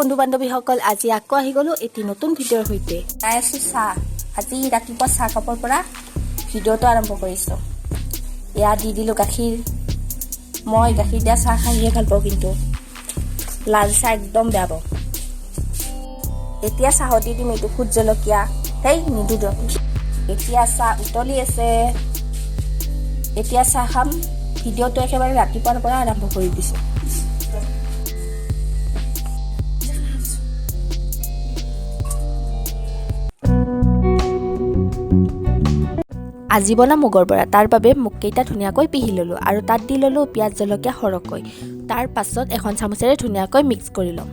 বন্ধু বান্ধৱীসকল, আজি আকৌ আহি গ'লোঁ এটি নতুন ভিডিঅ'ৰ সৈতে। খাই আছোঁ চাহ। আজি ৰাতিপুৱা চাহ কাপৰ পৰা ভিডিঅ'টো আৰম্ভ কৰিছোঁ। এয়া দি দিলোঁ গাখীৰ। মই গাখীৰ দিয়া চাহ খাইহে ভাল পাওঁ, কিন্তু লাল চাহ একদম বেয়া পাওঁ। এতিয়া চাহত দি দিম এইটো ভোট জলকীয়া। সেই নিদো দিয়ক। এতিয়া চাহ উতলি আছে, এতিয়া চাহ খাম। ভিডিঅ'টো একেবাৰে ৰাতিপুৱাৰ পৰা আৰম্ভ কৰি দিছোঁ। আজি বনাম মুগৰ বৰা। তাৰ বাবে মুগকেইটা ধুনীয়াকৈ পিহি ল'লোঁ আৰু তাত দি ল'লোঁ পিঁয়াজ, জলকীয়া সৰহকৈ। তাৰ পাছত এখন চামুচেৰে ধুনীয়াকৈ মিক্স কৰি ল'ম।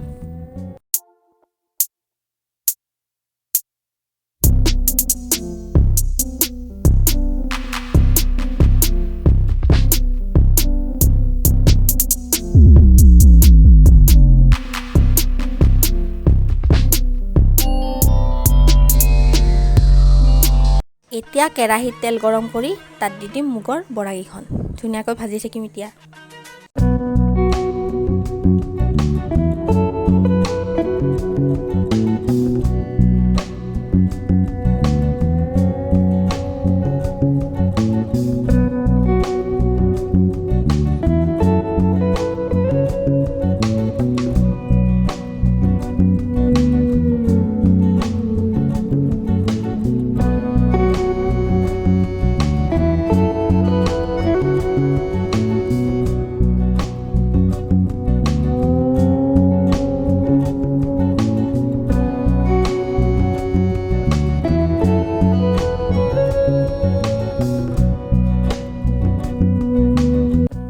এতিয়া কেৰাহীত তেল গৰম কৰি তাত দি দিম মুগৰ বৰাকেইখন। ধুনীয়াকৈ ভাজি থাকিম এতিয়া।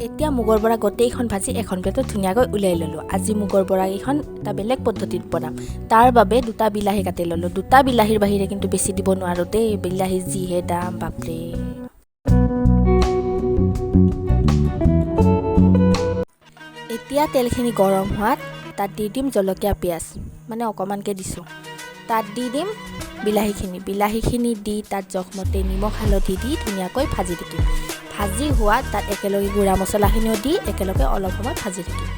এতিয়া মুগৰ বৰা গোটেইখন ভাজি এখন প্লেটত ধুনীয়াকৈ উলিয়াই ল'লোঁ। আজি মুগৰ বৰাকেইখন এটা বেলেগ পদ্ধতিত বনাম। তাৰ বাবে দুটা বিলাহী কাটি ল'লোঁ। দুটা বিলাহীৰ বাহিৰে কিন্তু বেছি দিব নোৱাৰোঁ দেই। বিলাহীৰ যিহে দাম, বাপৰে! এতিয়া তেলখিনি গৰম হোৱাত তাত দি দিম জলকীয়া, পিঁয়াজ, মানে অকণমানকৈ দিছোঁ। তাত দি দিম বিলাহীখিনি। বিলাহীখিনি দি তাত জোখমতে নিমখ, হালধি দি ধুনীয়াকৈ ভাজি থাকিম। ভাজি হোৱাত তাত একেলগে গুড়া মছলাখিনিও দি একেলগে অলপ সময় ভাজি থাকিম।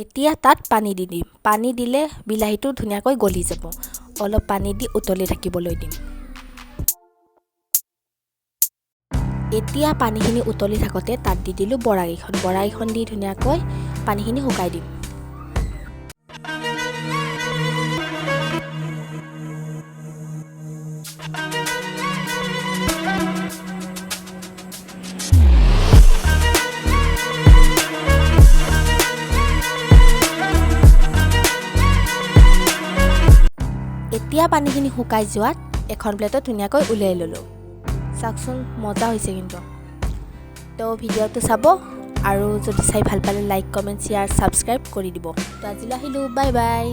এতিয়া তাত পানী দি দিম। পানী দিলে বিলাহীটো ধুনীয়াকৈ গলি যাব। অলপ পানী দি উতলি থাকিবলৈ দিম। এতিয়া পানীখিনি উতলি থাকোঁতে তাত দি দিলোঁ বৰাকেইখন। বৰাকেইখন দি ধুনীয়াকৈ পানীখিনি শুকাই দিম। এতিয়া পানীখিনি শুকাই যোৱাত এখন প্লেটত ধুনীয়াকৈ উলিয়াই ল'লোঁ। চাওকচোন, মজা হৈছে কিন্তু। তো ভিডিঅ'টো চাব আৰু যদি চাই ভাল পালে লাইক, কমেণ্ট, শ্বেয়াৰ, ছাবস্ক্ৰাইব কৰি দিব। তো আজিলৈ আহিলোঁ, বাই বাই।